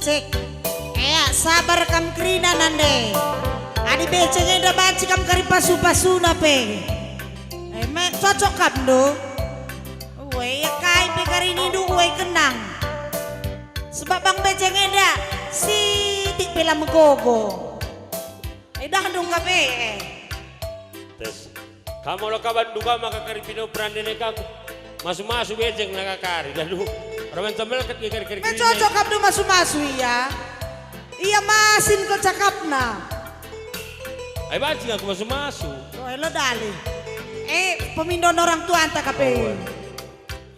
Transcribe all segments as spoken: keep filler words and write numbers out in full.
Cek. Ea, sabar kam kerina nande. Adi beceng enda banci kam kari pasu-pasuna pe. E, me cocok kam ndo. Ue, ia kai pe kari nindu, ue kenang. Sebab bang beceng enda sitik pe la megogo. Idahndu ngga pe, eh. Tes. Kam ola kaban duga maka kari pinoperan nene kaku. Masu-masu beceng naka kari. Lalu, ramen tembelket nge kari-kari. Me cocok kam du masu-masu ia. Ia masin kal cakapna. Ai banci aku masu-masu. Oh, elo dali. Eh, pemindon orang tuanta kape. Oh.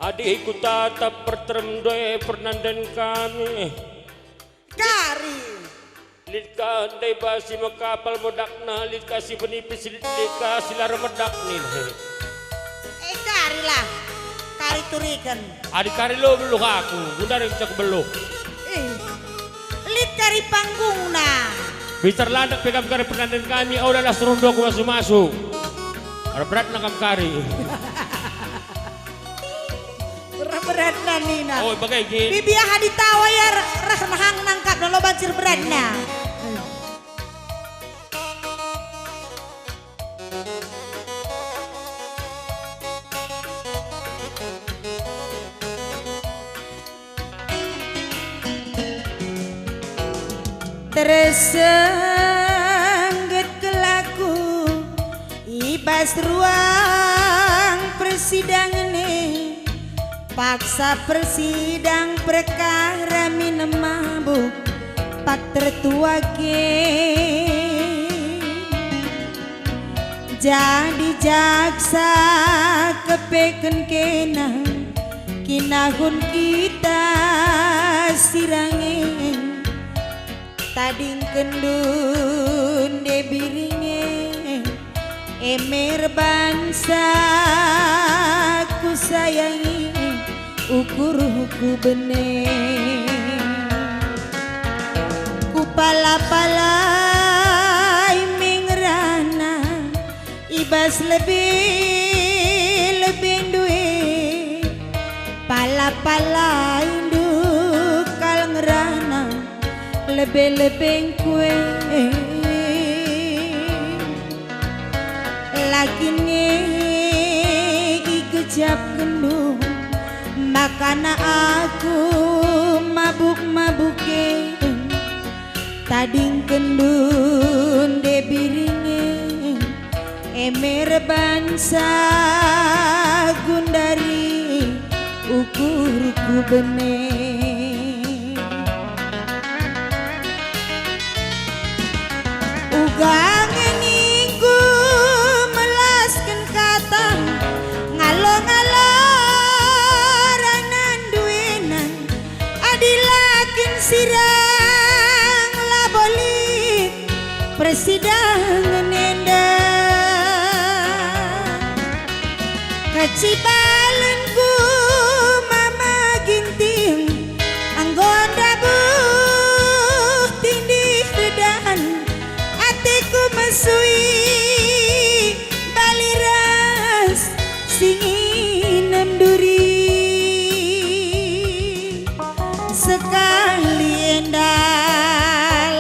Adi ku tatap perterem doe pernanden kami. Kari. Lit ka ndai bas si mekapal modakna, lit ka si penipis, lit, lit ka si la remedak nina. Eh, kari lah. Kari turiken. Adi kari lo beluh aku, gundari cak beluh. Eh, lit kari panggungna. Bicar landek pe kam kari pernanden kami, ola lah serunduk masu-masu. Berat-beratna kam kari. Berat-beratna nina. Oh, bage kin. Bibi aha ditawa ia reh nahang nangkap lo banci beratna. Tersengget kelaku i bas ruang persidangan e, paksa persidang perkara minem mabuk, pak tertua ke. Jadi jaksa kepeken kena kinahun kita sirangen. Tadingken dunde biringe, emer bansa kusayangi, ukurku bene. Kupala-palai me ngerana, i bas lebe-lebendu e, pala-palaindu kal ngerana lebe-lebengku e. La kin nge igejapkenndu makana aku mabuk-mabuk e. Tadingken dunde biringe, emer bansa gundari ukurku bene. Uga nge ningku melasken kata, ngalo-ngalo ranandu enan, adi la kin sirang labo lit persidangen enda. Kacibalenku Mama Ginting, enggo ndabuh tindih dedan, ateku mesui bali ras si nginem duri. Sekali enda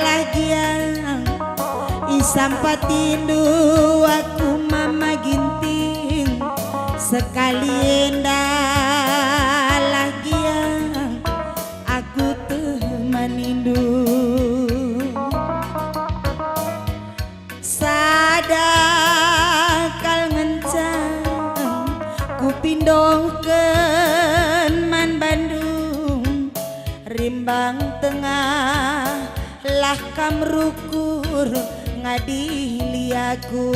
lah gia isampatindu aku Mama Ginting, sekali enda lah gia aku temanindu. Sada kal ngenca kupindohken man bandu, Rimbang Tengah lah kam rukur ngadili aku.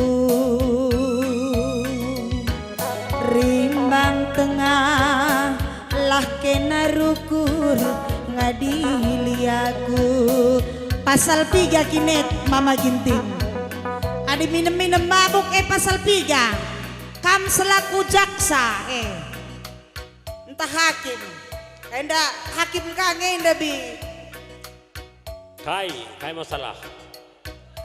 Rimbang Tengah lah kena rukur ngadili aku. Pasal piga kin e Mama Ginting? Adi minem-minem mabuk e pasal piga? Kam selaku jaksa e. Ntah hakim. Enda hakim ka nge enda bi. Kai, kai masalah?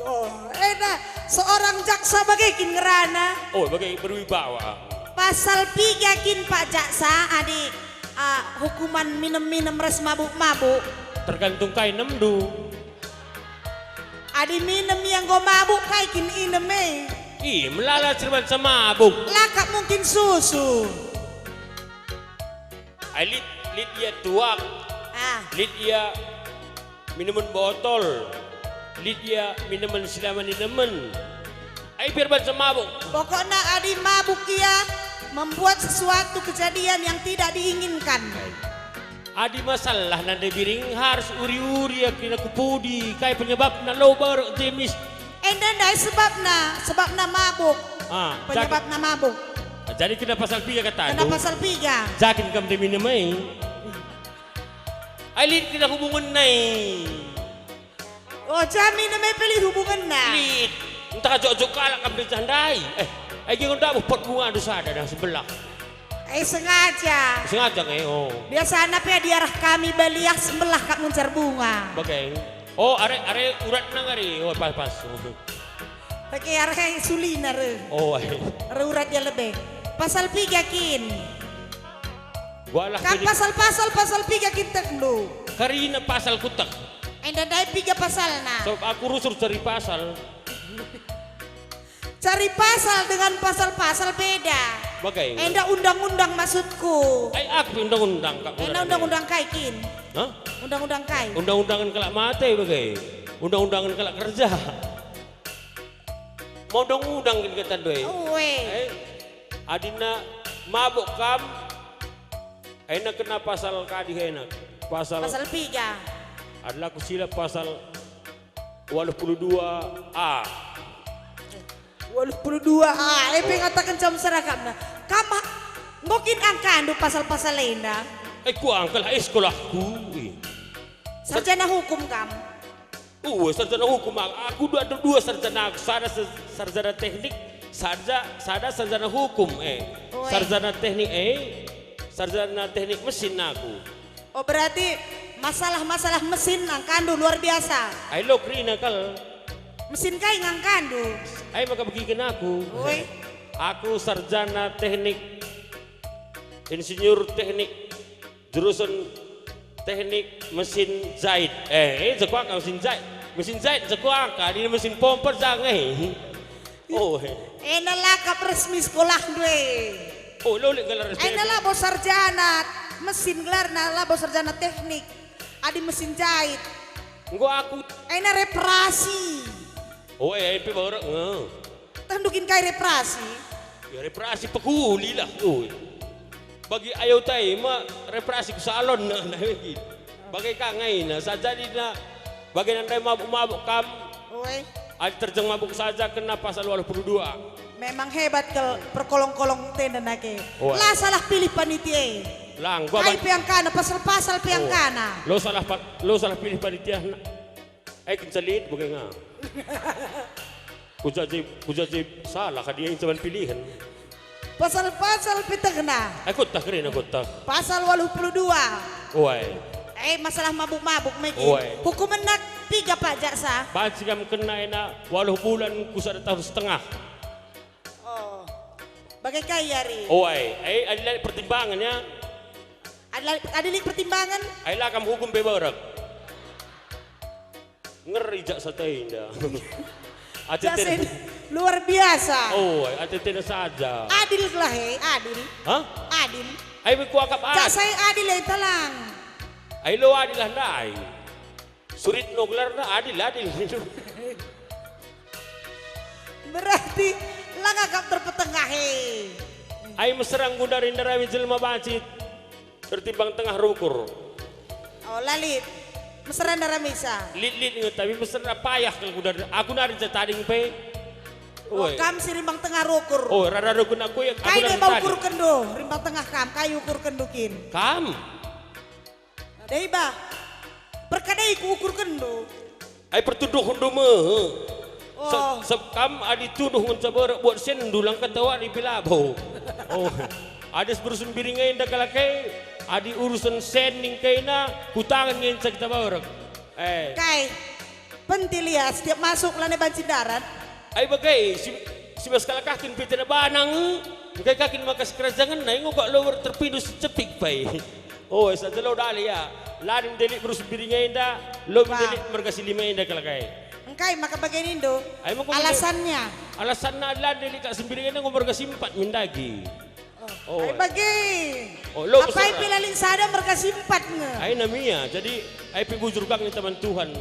Oh, enda seorang jaksa bage kin ngerana? Oh, bage berwibawa. Pasal piga kin Pak Jaksa adi, ah, hukuman minem-minem ras mabuk-mabuk? Tergantung kai nemndu. Adi minem ia enggo mabuk, kai kin inem e? Ih, melala si erbansa mabuk. La kap mungkin susu. Ai lit, lit ia tuak. Ah. Lit ia minumen botol. Lit ia minumen si la man inemen. Ai pe erbansa mabuk. Pokokna adi mabuk ia membuat sesuatu kejadian yang tidak diinginkan. Adi masalah nande biring harus uri-uri ia kerina ku pudi, kai penyebabna lo berek jemis. Enda ndai sebabna, sebabna mabuk. Ah, jadi penyebabna mabuk. Jadi kena pasal piga kata? Kena pasal piga. Jakin kam de minem ai. Ai lit kena hubungenna i. Oh, jami nemai pe lit hubungenna. Lit. Ntah jok-jok kalak kam dejah ndai. Eh, ai gia ndabuh pot bunga ndu sada dah sebelah. Eh, sengaja. Sengaja nge, oh. Biasana pe adi arah kami baliah sebelah kap ngencar bunga. Bage. Oh, are, are uratna ngari. Oh, pas, pas. Bage arah sulina re. Oh, ai. Re urat ia lebe. Pasal piga kin? Walah. Kam pasal-pasal, pasal piga kin tekndu? Kerina pasal kutek. Enda ndai piga pasalna? Sabap aku rusur cari pasal. Cari pasal dengan pasal-pasal beda. Bage? Enda undang-undang maksudku. Ai, aku undang-undang, Kak. Enda undang-undang kai kin? Hah? Undang-undang kai? Undang-undangan kalak mate bage. Undang-undangan kalak kerja. Mau undang-undang kin kata ndai? Ue. Eh, adina mabuk kam, ena kena pasal kadi ena. Pasal, pasal piga? Adi la kusilap pasal waluh puluh dua A. Waluh puluh dua A, eh, pe ngataken cam serakapna. Kam ha-, enggo kin angkandu pasal-pasal enda? Eh, kuangka lah, eh, sekolahku, eh. Sarjana hukum kam? Uwe, sarjana hukum. Aku dua, ada dua sarjana. Sada se-, sarjana teknik, sada, sada sarjana hukum, eh. Uwe. Sarjana teknik, eh. Sarjana teknik mesin aku. Oh, berarti masalah-masalah mesin angkandu luar biasa. Ai lo kerina kal. Mesin kai ngangkandu? Ai maka begiken aku. Uwe. Aku sarjana teknik, insinyur teknik, jurusan teknik mesin jahit. Eh, eh, jagoan mesin jahit. Mesin jahit jagoan, adi mesin pompa jange. Oh, eh. Ena la kap resmi sekolahndu e. Oh, lo lit gelar S T M. Ena labo sarjana mesin gelarna, labo sarjana teknik. Adi mesin jahit. Enggo aku. Ena reparasi. Oh, eh, eh, pe baru nge. Tehndu kin kai reparasi? Ya, reparasi pekuli lah. Oh. Bagi ayo tai ma reparasi ku salon, nah, nah, gitu. Bage ka ngaina, sajadina bage nandai mabuk-mabuk kam. Oi. Adi terjeng mabuk saja kena pasal waluh puluh dua. Memang hebat kal perkolong-kolong tenda nake. Oi. La salah pilih panitia e. Lang, gua. Kai ban- pe angkana, pasal-pasal pe. Oh. Angkana. Lo salah pa-, lo salah pilih panitia. Eh, kenca lit bage nga. Kujaji, kujaji salah kadi e incaban pilihen. Pasal-pasal pe tehna. Eh, kueteh kerina kueteh. Pasal waluh puluh dua. Uai. Eh, masalah mabuk-mabuk me kin. Uai. Hukumenna piga pak jaksa? Banci kam kena ena waluh bulan ku sada tahun setengah. Oh. Bage kai ari? Uai. Eh, adi la lit pertimbangan ya. Adi la, adi lit pertimbangan? Ai la kam hukum pe berek. Ngeri jaksa enda. Jaksa enda luar biasa. Oh, ateteNa saja. Adil gelah e, adil. Hah? Adil. Ai, kuakap adil. Jaksa e adil e, talang. Ai, lo adil lah ndai. Suritno gelarna, adil, adil. Berarti la ngakap terpetengah e. Ai, mesera ndarami jelma banci. Tertimbang tengah rukur. Oh, la lit. Mesera ndaramisa. Lit-lit nge, tapi mesera payah kal ku dari, aku nari ja tading pe. Oh, oi. Kam si rimbang tengah rukur. Oh, rara rukur aku ya, aku nari tading. Kai deba ukurkenndu, rimbang tengah kam, kai ukurkenndu kin? Kam. Deba. Perkadai ku ukurkenndu. Ai pertuduhenndu me. Oh. Se-, se-, kam adi tuduh ngenca berek buat sen ndulang kata wari pe labo. Oh. Adi si berusun biring enda kalak e, adi urusen sen ningkena, kutangen ngenca kita berek. Eh. Kai, pentil ia setiap masuk lanai banci ndarat? Ai bage, si, si bas kalak kakin pitena banang, engkai kakin maka sikerajangenna, enggo kak lower terpindu si cepik pai. Oh, esa jelo dali ya. La ndelik berus biring enda, lo Bah. ndelik merga si lima enda kalak ai. Engkai maka bage nindu? Ai, maka bage- Alasannya? Alasanna la ndelik kak sembiring enda enggo merga si empat min dagi. Oh, Oh, ai ai. bage. Oh, lo Apai besar. pe lalin sada merga si empat nge? Ai namia, jadi ai pe bujur kang ni teman Tuhan.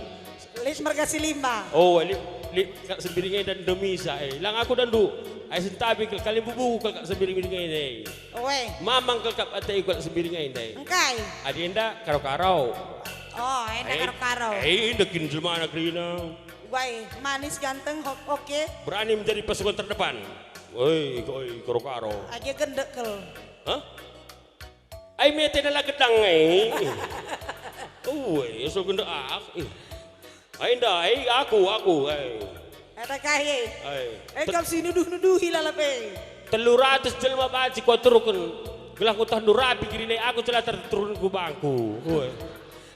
Lit merga si lima. Oh, lit, lit kak sembiring enda ndemisa, eh. Lang aku dandu. Ai sentabi kal kalimbubu kal kak sembiring-biring enda, eh. Oe. Mamang kal kap ateku kak sembiring enda, eh. Engkai? Adi enda karo-karo. Oh, enda Eh, karo-karo. Eh, enda kin jelmana kerina. Wai, manis, ganteng, ho-, oke. Berani menjadi pasukan terdepan. Woi, koi, karo-karo. Age gendek kal. Hah? Ai mete nala gedang, eh. Uwe, so gendek ah. Eh. Ai nda, ai aku, aku, ai. Ada kai, eh? Ai. Eh, Te- kau si nuduh-nuduhi lalap, eh. Telu ratus jelma banci kuaturken. Gelah kutah ndurapi giri nai aku cela terturun ku bangku. Uwe.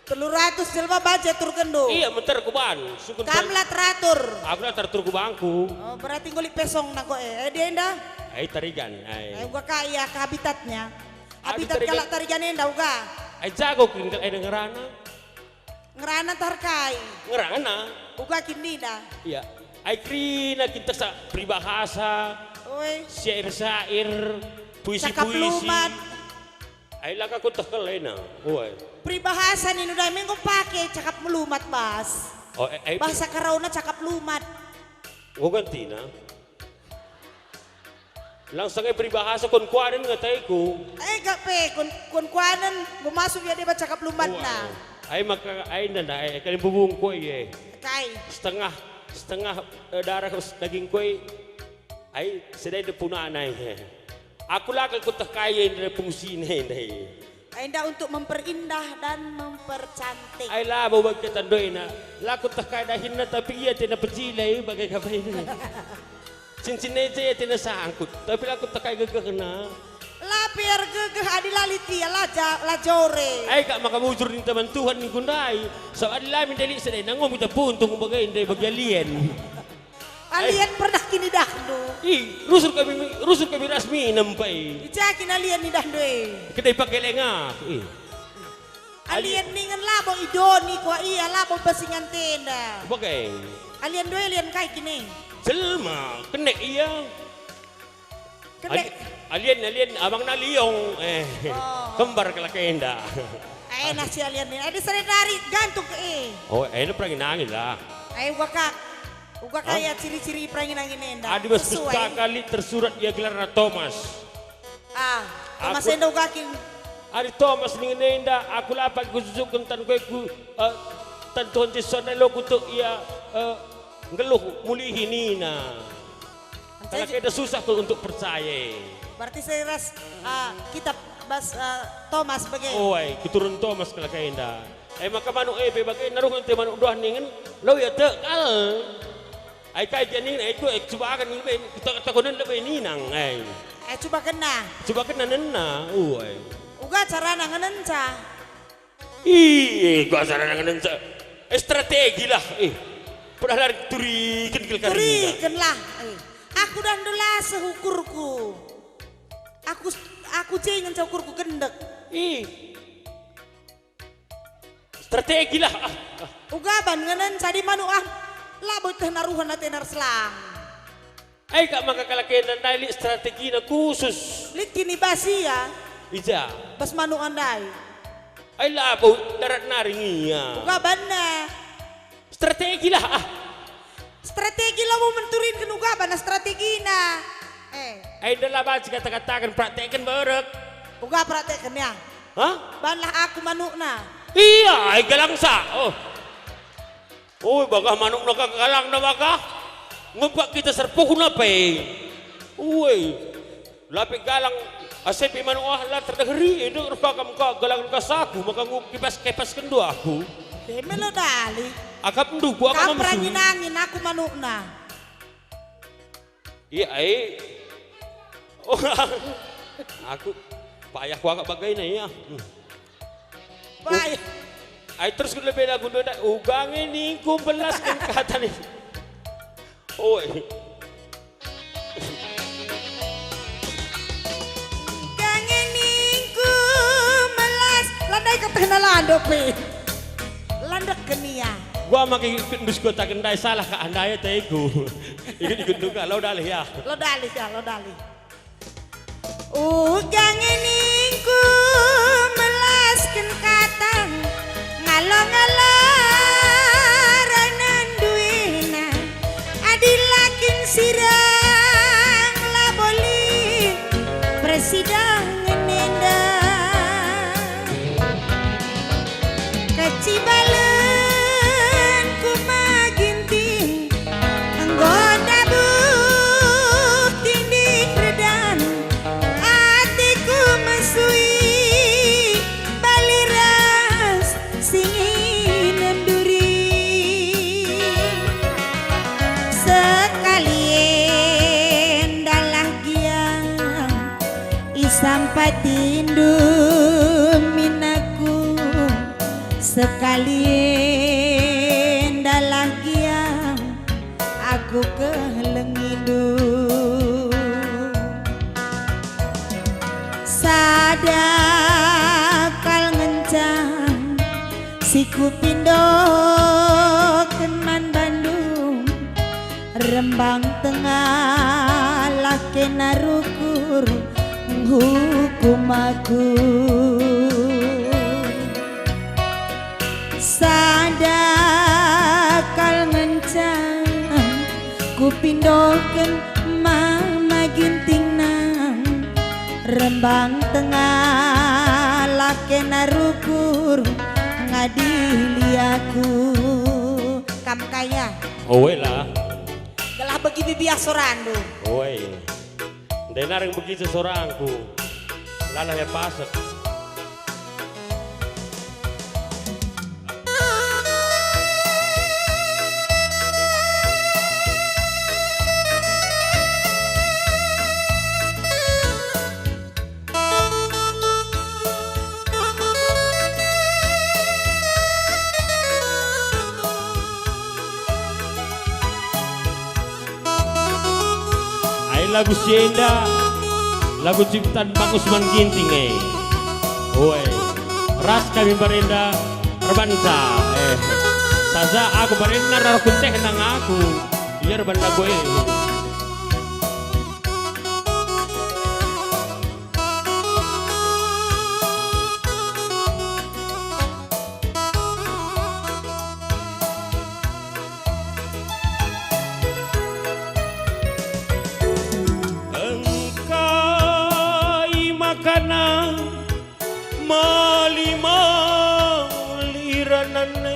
Telu ratus jelma banci aturkenndu. Iya, meter ku ban. Sukun Kam tel- la teratur. Aku la teratur ku bangku. Oh, berarti ngulik pesong nako, eh. Eh, dia enda? Ai tarigan, ai. Eh, uga ka ia ke habitatnya. Adi Habitat tarigan- kalak tarigan enda uga. Ai jago kin kal ai ngerana. Ngerana tar kai? Ngerana. Uga kin nina. Iya. Ai kerina kin teksa peribahasa, Oi. syair-syair, Cakap puisi-puisi. lumat. Ai la ka kueteh kal ena. Oi. Peribahasa nindu ndai me enggo pake cakap melumat, Bas. Oh, eh, eh, Bahasa Karauna cakap lumat. Enggo gantina. Langsung e peribahasa kon kuanen nge ataiku. Eh, gak pe, kon, kon kuanen, enggo masuk ia deba cakap lumatna. Wah. Ai maka, ai nda, nda, ai, kalimbubu engko, eh. Kai? Setengah, setengah, eh, darah s-, daging engko, eh. Ai, sedai de punana, eh. Aku la kal kueteh kai, eh, nda fungsina, eh, nda, eh. Enda untuk memperindah dan mempercantik. Ai labo bage tandoina. La kueteh kai dahinna, tapi ia tena pejilai bage kabaina. Cincin e je ia tena sangkut, tapi la kueteh kai gegehna. La pe ergegeh adi la lit ia, la ja-, la jore. Ai kak maka bujur ning teman Tuhan ningku ndai. Sabap adi la min delik sedai nanggung kita puntung bage ndai bagi alien. Alien pernah kin idahndu? Ih, rusur kami, rusur kami ras minem, Pak, i. I ja kin alien idahndu e? Kedai pakai lengah, ih. Alien ningen labo idoni kuah ia, labo bas ingan tenda. Bage. Alien ndai alien kai kin e? Jelma, kenek ia. Kenek. Ali-, alien, alien, abangna liong. Eh, Oh. kembar kalak enda. Eh, nah si alien e. Adi sare dari gantung ke e. Oh, eh, ini perangin angin lah. Eh, uga ka. Uga Hah? kaya ciri-ciri perangin angin enda. Adi bas Sesuai. pustaka lit tersurat ia gelarna Thomas. Ah, Thomas Aku enda uga kin. Ari Thomas ningen enda, aku la pagi kususukken tan kue ku, eh, tan Tuhan Jesus enda lo kutuk ia, eh, nggeluh mulihi nina. Kalak enda susah kal untuk percaya. Berarti saya ras, ah, kitab bas, ah, Thomas bage. Oh, ai, keturun Thomas kalak enda. Eh, maka manuk e pe bage, naruh ente manuk doah ningen, lo ia tek kal. Ai kai gia ningen, ai ku, ai cubaken ningen be, tak-, takonen lebe ninang, ai. Eh, cubakenna. Cubakenna nenna, uai. Uga carana ngenenca. Ih, uga carana ngenenca. Eh, strategi lah, eh. Padahal la turiken kal kari. Turikenlah, eh. Aku dan ndu la seh ukurku. Aku, aku je ngenca ukurku gendek. Ih. Strategi lah. Ah, ah. Uga ban ngenenca adi manuk ah. Labo ieteh naruhen atena erselang. Ai kak maka kalak enda ndai lit strategina khusus. Lit kin i bas ia. I ja. Bas manuk ndai. Ai labo darat nari nge ia. Uga banna. Strategi lah, ah. Strategi labo menturinken uga banna strategina. Eh. Ai enda la banci kata-kataken, praktekken berek. Uga praktekken ya. Hah? Banlah aku manukna. Iya, ai galangsa. Oh. Oh, bagah manukna ka galangna bagah. Ngebak kita serpuhna pe. Uwe. Lape galang, ase pe manuk ah la terdeheri, ende erpakam ka galang kasaku, maka ngu kepas-kepasken dua aku. Deme lo dali. Akapndu, ku akap Kam mesu. Perangin angin, aku manukna. Iya, ai. Oh, aku payah ku akap bagaina, iya. Hmm. Payah. Ai terus ku lebe lagu ndo, uga nge ningku belasken kata ni. Oi. Uga nge ningku melas Ando pe. Landek kenia. Gua make ikut ndus kota kendai, salah ka andai ateku. Ikut-ikut juga, lo dalih ya. Lo dalih ya, lo dalih. Uga ngeningku melasken katang, ngalo-ngalo rana nduena. Adi la kin sirang labo lit persidangen enda. Kecibalen ku Maginting, enggo ndabuh tindih redan, ateku mesui bali ras singinem duri. Sekali enda lah gia isampatindu min aku, sekali enda lah gia aku kelengindu. Sada kal ngenca si kupindoken man bandu, Rembang Tengah lah kena rukur nghukum aku. Sada kal ngenca kupindoken Mama Ginting nang, Rembang Tengah lah kena rukur ngadili aku. Kam kaya. Oe lah. Gelah begi bibiah sorandu. Oe. Ndai nareng begi sesorangku. Lalah ya pasek. Ai lagu si enda, lagu ciptaan Bang Usman Ginting e. Oe, ras kami mbarenda erbanca, eh, saja aku mbarenda raro kenteh nang aku, ia erban lagu e. Engkai makana mali-mali ranan e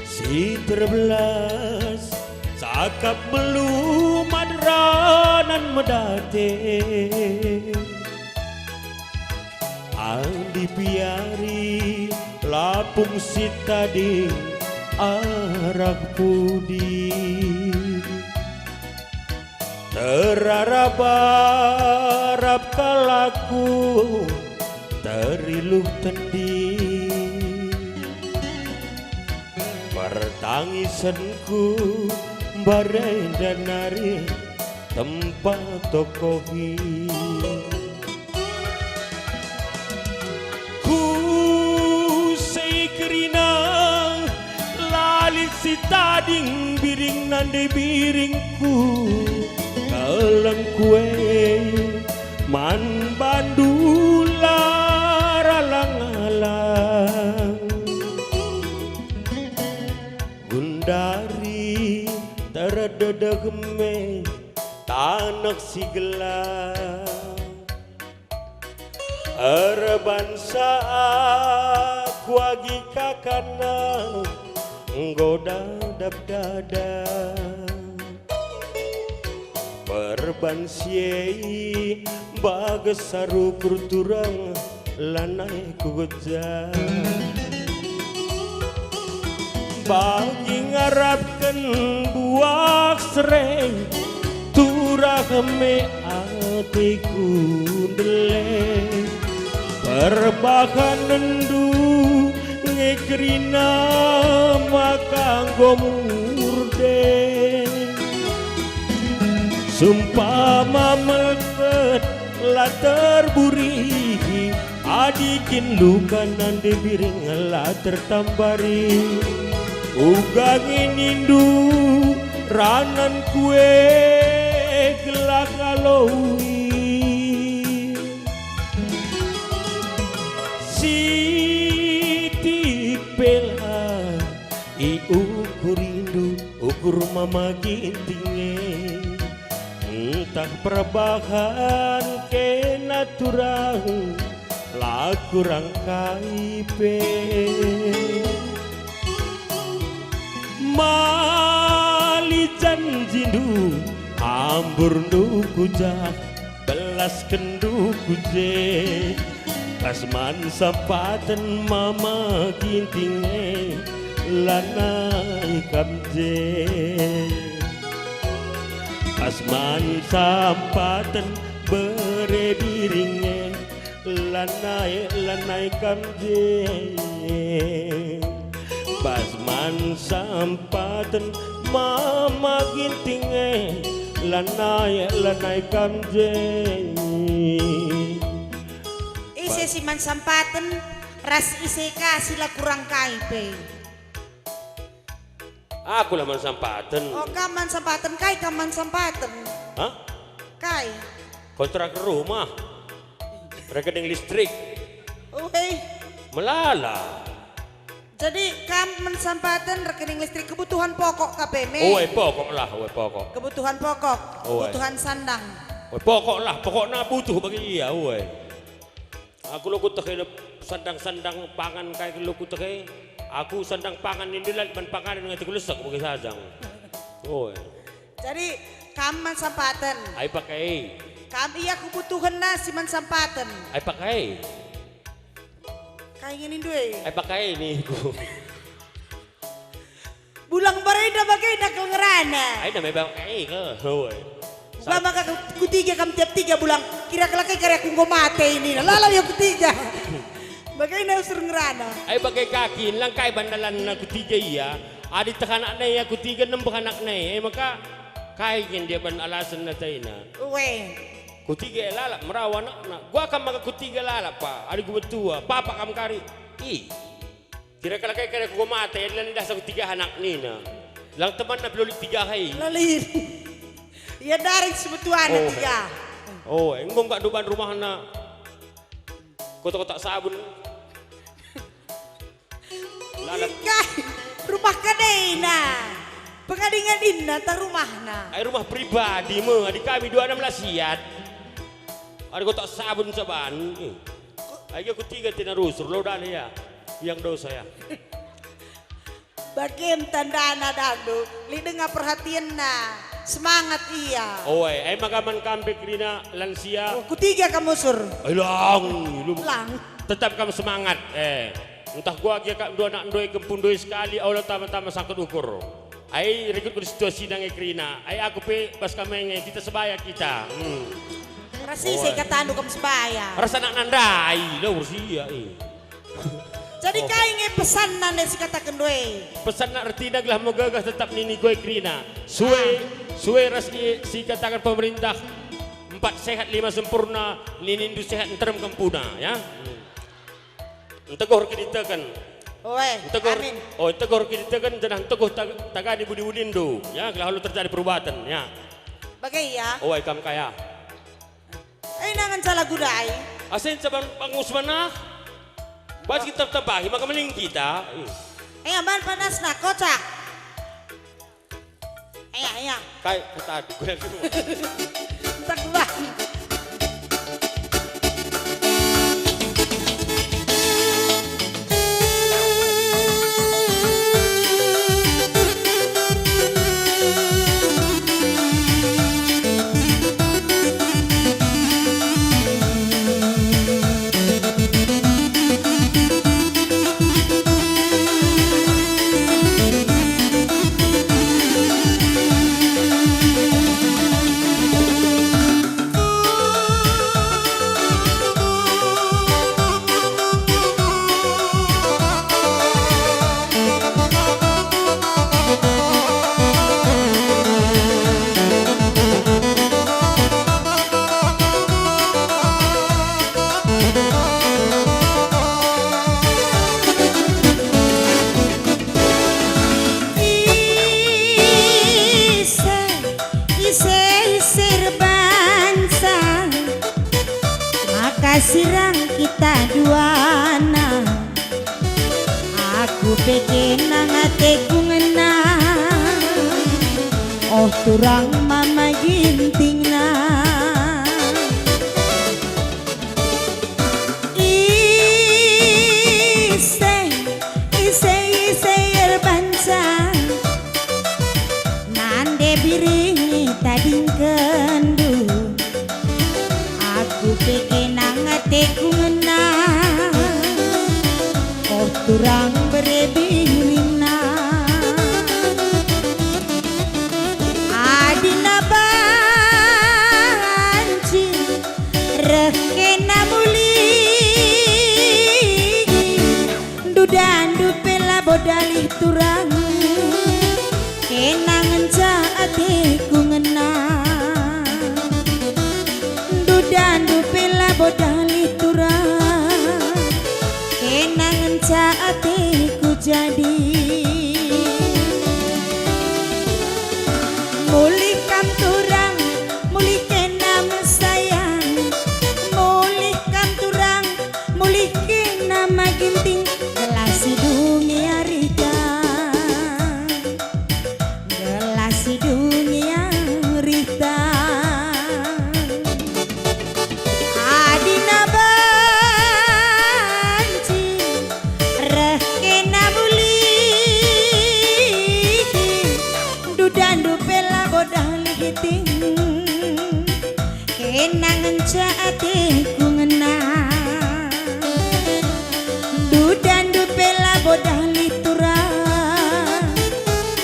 si terbelas, cakap melumat ranan medate. Adi piari lapung si tading arah pudi? Terarap-arap kal aku teriluh tendi. Pertangisenku mbarenda nari tempa tokohi. Ku si kerina la lit si tading biring nande biringku, kelengku e man bandu la ralang-alang. Gundari terdedeh me taneh si gelah. Erbansa aku agi kakana enggo dadap dada. Perban si e bages aru kurturang lanai kugeja. Bagi ngarapken buah sereng, turah me ateku ndeleng. Perbahanenndu nge kerina maka enggo murdeng. Sumpama melket la terburihi, Dikin luka nande biring la tertambari. Uga nge nindu ranan kue gelah ngaloi. Sitik pe la iukur indu ukur mama Ginting e. Ntah perbahan kena turang la kurang kai pe. Mali janjindu, amburndu ku jah, belaskenndu ku je. Pas man sampaten mama Ginting e, lanai kam je. Pas man sampaten bere biring e, lanai, lanai kam je. Pas man sampaten mama Ginting e, lanai, lanai kam je. Ise si man sampaten, ras ise ka si la kurang kai pe. Aku la man sampaten. Oh, kam man sampaten, kai kam man sampaten? Hah? Kai? Kontrak rumah. Rekening listrik. Uwe. Melala. Jadi kam man sampaten rekening listrik kebutuhan pokok ka pe me? Uwe, pokok lah, uwe, pokok. Kebutuhan pokok, uwe. Kebutuhan sandang. Uwe, pokok lah, pokokna butuh bagi ia, uwe. Aku lo kutehe sandang-sandang pangan kai lo kutehe. Aku sandang pangan nindu la lit man panganen nge teku lesek bage sajang. Oi. Jadi kam man sampaten. Ai pakai. Kam ia kebutuhenna si man sampaten. Ai pakai. Kai nge nindu e? Ai pakai niku. Bulang barenda bagenda kal ngerana. Ai, na memang kai ke. Oi. Uga maka ku-, kutiga kam tiap tiga bulang, kira kelakai kari aku enggo mate ini. Lala ya kutiga. Bagenda usur ngerana. Ai bage kaki, lang kai ban dalanna kutiga ia. Adi teh anakna ia kutiga nembeh anakna ia. E maka kai kin dia ban alasen nataina. Uwe. Kutiga lalap merawa anakna. Uga kam maka kutiga lalap pa. Adi ku betua, papa kam kari. Ih. Kira kelakai kari ku mate, adi la nidah sangkut tiga anak nina. Lang temanna pe lit tiga hai. Lalir. Ia daring sebetuana. Oh. Tiga. Oh, enggo enggak duban rumahna. Kotak-kotak sabun. Lalap. Ikai, rumah kadena. Pengading-adinna ta rumahna. Ai rumah pribadi me, adi kami dua enam belas siat. Adi kotak sabun saban. Eh. Ai gia kutiga tina rusur, lo dana ya. Yang dosa ya. Bagem tandana dangdu, lit denga perhatienna, semangat ia. Oi, ai maka man kam pe kerina lansia. Oh, kutiga kam usur. Ai lang, lu. Lang. Tetap kam semangat, eh. Ntah uga gia kam dua anak ndoi kempu ndoi sekali, aula tama-tama sangkut ukur. Ai rikut situasi nge kerina. Ai aku pe bas kam nge, kita sebaya kita. Hmm. Ras ise katandu kam sebaya? Ras anak nandai, lo urus ia, eh. Jadi oh. Kai nge pesanna ndai si kataken ndai? Pesanna ertina gelah megegeh tetap nini uga kerina. Sue, ah. Sue ras i, si kataken pemerintah empat sehat lima sempurna, ninindu sehat nterem kempuna, ya. Nteguh erkiniteken. Oe, nteguh, amin. Oh, nteguh erkiniteken janah nteguh tag-, tagani budi-budindu, ya, gelah alu terjadi perubaten, ya. Bage, ya. Oe, kam kaya. Eh, nangan salah gudai. Asen saban bangus manah. Bas kita tambahi maka meling kita. Eh, aman panasna, kocak. Aya, aya. Kai, kata aku. Entek lah. Turang mama gintingna. Ise, ise, ise erbanca, nande biring tadingkenndu. Aku pe kena ateku ngena, oh turang bere biringna. Adina banci reh kena mulih, ndudandu pe labo dalih turang, kena ngenca ateku ngena. Ndudandu pe labo dalih turang, kena ngenca ateku jadi. Mulih kam turang, mulih kena me sayang. Mulih kam turang, mulih kena ma ginting. Gelah si dungi arita. Gelah si dungi arita. Adina banci reh kena mulih, ndudandu pe labo dalih ting. Kena ngenca ateku ngena. Ndudandu pe labo dalih turang,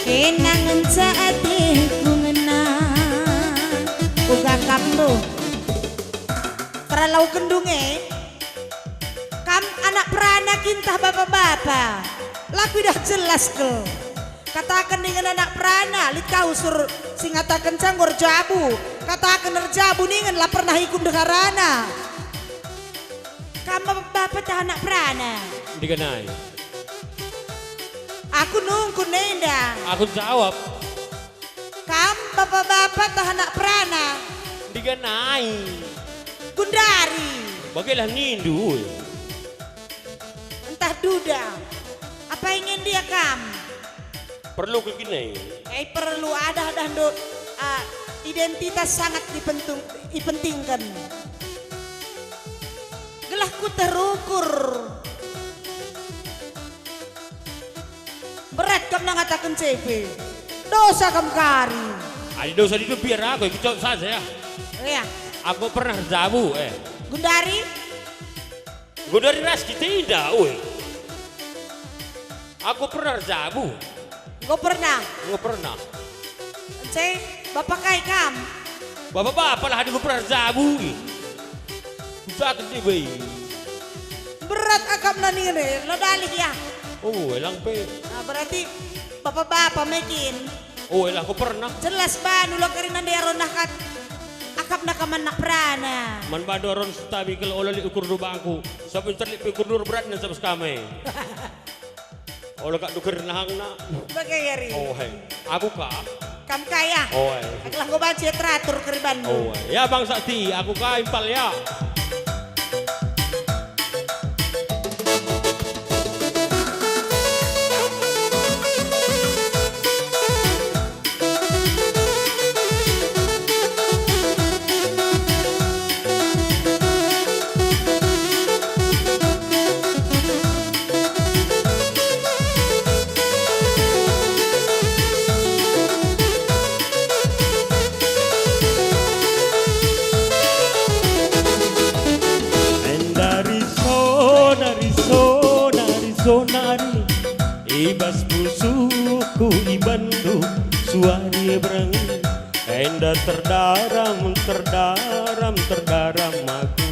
kena ngenca ateku ngena. Uga kam, mbuh. Perlau kendunge. Kam anak perana kin tah bapa-bapa? La kuidah jelas kal. Kataken dingen anak perana, lit ka usur si ngatakenca enggo erjabu. Kataken erjabu ningen la pernah ikum ndeharana. Kam bapa-bapa tah anak perana? Ndiganai. Aku nungkun enda. Aku jawab. Kam bapa-bapa tah anak perana? Ndiganai. Gundari. Bagelah nindu. Ntah duda. Apai nge ndia kam? Perlu kegine. Eh, perlu adah-adah ndo, ah, identitas sangat dipentung-, ipentingken. Gelah kuterukur. Berat kam ngataken cepe. Dosa kam kari. Adi dosa didu biar aku ikut saja ya. Iya. Aku pernah erjabu, eh. Gundari? Gundari ras kita indah, oi. Aku pernah erjabu. Enggo pernah? Enggo pernah. Ence, bapa kai kam? Bapa-bapa lah, adi enggo pernah erjabu. Usahaken deh, bai. Berat akapna ningen e, la dalih ya. Oh, elang pe. Nah, berarti bapa-bapa me kin. Oh, elah, aku pernah. Jelas bandu la kerina nde aron nakat. Akapna kam anak perana. Man bandu aron setabi kal ola lit ukur dubangku. Sabap nterlik pe ukur nur berat nan sabas kame. Ola kak duker nahangna. Bage gari. Oh, hai. Aku kak. Kam kaya. Oh, hai. Aku lah enggo banci teratur keribandu. Oh, hai. Ya, bangsa ti, aku kak impal ya. Enda riso nari, so nari, so nari, i bas pusuhku ibandu suari bereng. Enda terdaram, terdaram, terdaram aku.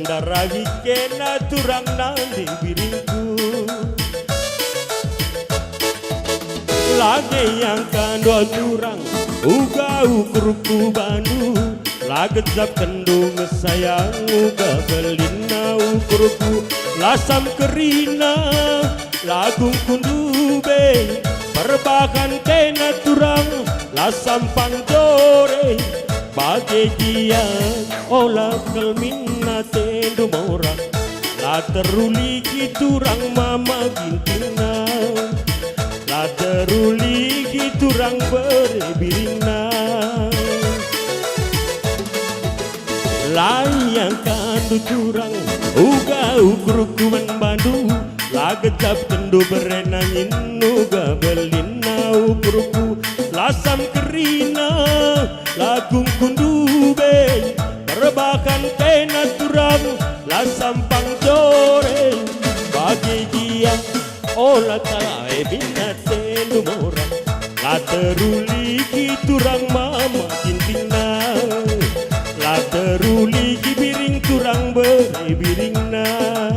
Ndaragi kena turang nande biringku. Lage iangkandu turang, uga ukurku bandu. La gejapkenndu me sayang, uga belinna ukurku. Lasam kerina, lagungkundu be. Perbahan kena turang, lasam panjore. Bage gia ola kal min atendu mora. La teruligi turang mama gintingna. La teruligi turang bere biringna. La iangkatndu turang uga ukurku man bandu, la gejapkenndu bere nangin uga belinna ukurku, la sam kerina, la kungkun dube, perbahan kena turang, la sampang jore, bage gia. Ola kala e bina tendu mora, la teruliki turang mama tintingna, la teruliki biring turang bere biringna.